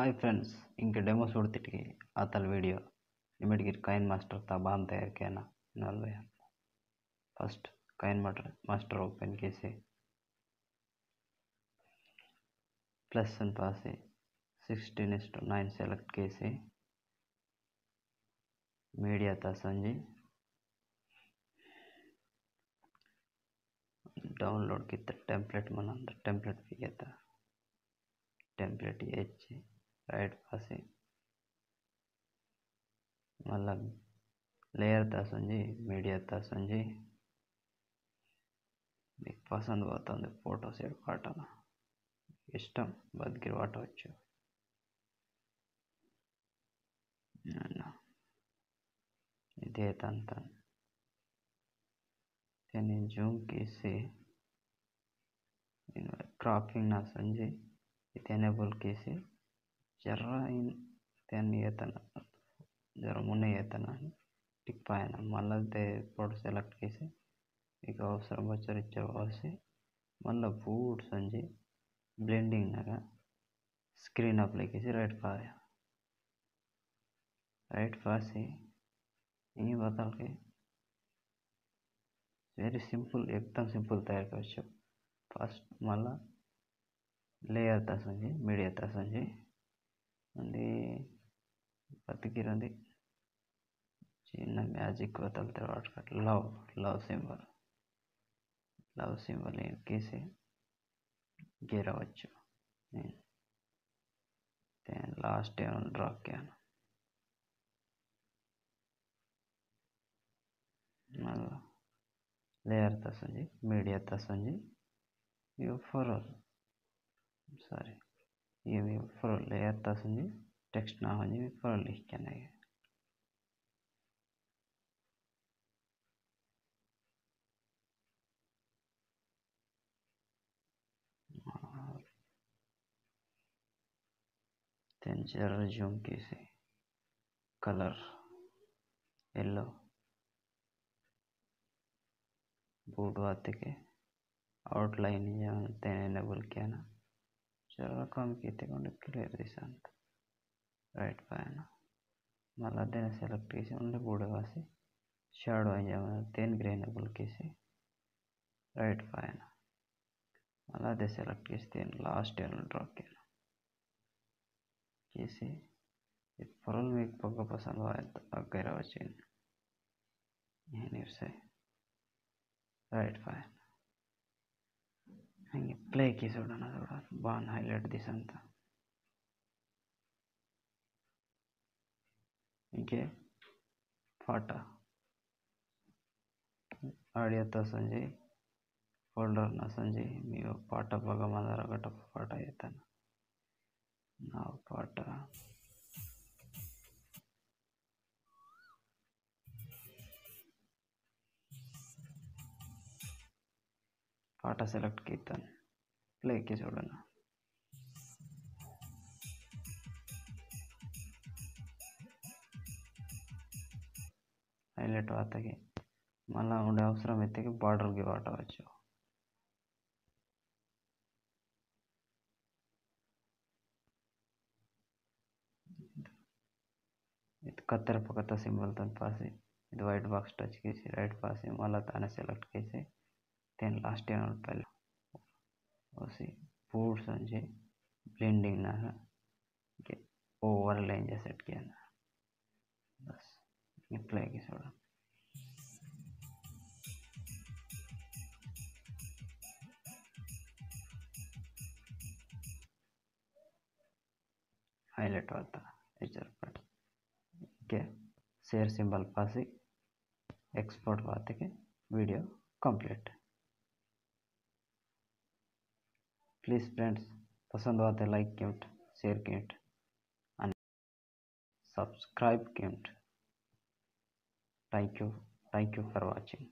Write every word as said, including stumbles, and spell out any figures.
Hi friends, इंके demo सूड़तिटकी आतल video। निमेट गिर KineMaster ता बान तैयार कियाना नल भैया। First KineMaster, master open कीसी, plus sign Pasi sixteen is to nine select कीसी, media ता संजी download कित्ता template मना template पियता template येची right पासी मल्ला layer ता संजी media ता संजी मीक पसंद वाता फोटो सेट पाटना इष्टम बदगिर वाटवच्चु। नन्ना इदे तंतन तेने zoom कीसी cropping ना संजी इते enable कीसी जरा इन तेन येतना जरा मुने येतना टिक पायना मल्ला दे photo select कीसी इक अवसर बचर इच्चर वासी मल्ला बूट संजी blending नगा screen apply कीसी right पाया। Right पासी ये बताल के very simple, एकदम simple तैयार कर छो। First मल्ला layer ता संजी media ता संजी उंदी पत्ती किरंदी चिन्ना magic बताल तेरा वाट कट love, love symbol, love symbol इन कीसी गिरा वच्चो। तेन last टाइम draw कियाना मल्ला layer ता संजी media ता संजी view furrow sorry ये view furrow layer ता संजी text ना संजी view furrow लिख के नहीं तेंचर zoom कीसी color yellow boot वाते के outline या तेने enable कियाना जरा कम कीते कोंडे clear दिसंत। Right पायना मल्ला देने select कीसी उंडे बूड़े वासी shadow इंजा तेन gray enable कीसी right पायना मल्ला दे select कीसी तेन last टाइम draw कियाना कीसी इद फुल मीक पक्का पसंद वायत अगर वचिन ये निरसे right पायना इंगे play कीसी उड़ाना थोड़ा बान highlight दिसंता। इंके photo audio ता संजी folder ना संजी मी photo बगा मंदारा गट photo येतना ना photo photo select कीतन play कीसी उड़ाना highlight वाता के मल्ला उंडे अवसरम इत्ते के border गे वाटवच्चो। इद कत्तर पकता symbol तन पासी इद white box touch कीसी right पासी मल्ला ताने select कीसी तेन last टाइम पहले उसी बूट संजी blending ना के overlay इंजा set कियाना बस play कीसी उड़ा highlight वाता एचर पर के share symbol पासी export वाते के video complete। Please friends पसंद वाते like किम्ट share किम्ट and subscribe किम्ट। Thank you, thank you for watching।